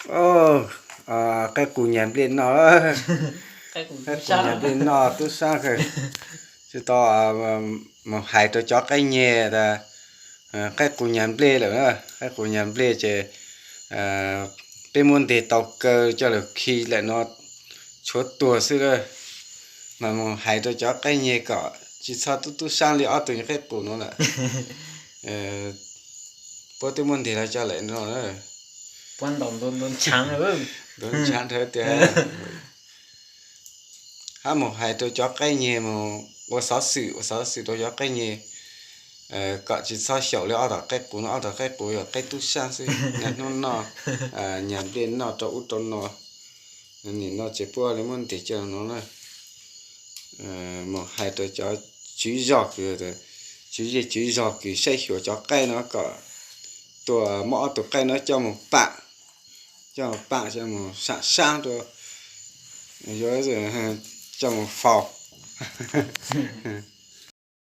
Qaib qus nyas nplej noj, qaib qus nyas nplej noj tub sab kawg. Tsis tau mus hais rau cov qaib nyeg tas qaib qus nyas nplej lawm na, qaib qus nyas nplej ces peb muab ntes tau kaw coj lawm khi lawm no tshuav tuag xwb lawm. Mas mus hais rau cov qaib nyeg kom tsis txhob tub tub sab li ob tug nyuag qaib qus no lawm. Puab twb muab ntes los coj lawm no, ntuav ntshaav dhawv tias hab mus hais rau cov qaib nyeg mus ua xov xwm, ua xov xwm rau cov qaib nyeg kom tsis txhob xyaum li ob tog qaib qus no, ob tog qaib qus yog qaib tub sab xwb, niaj hnub noj nyas nplej noj rau ub rau no. Nim no ces puab li muab ntes coj no na. Mus hais rau cov tswv zog kws, tswv zej tswv zog kws saib xyuas cov qaib no kom tuaj muab ob tug qaib no coj mus pam, coj mus pam, coj mus sam sab rau, yuav coj mus faus.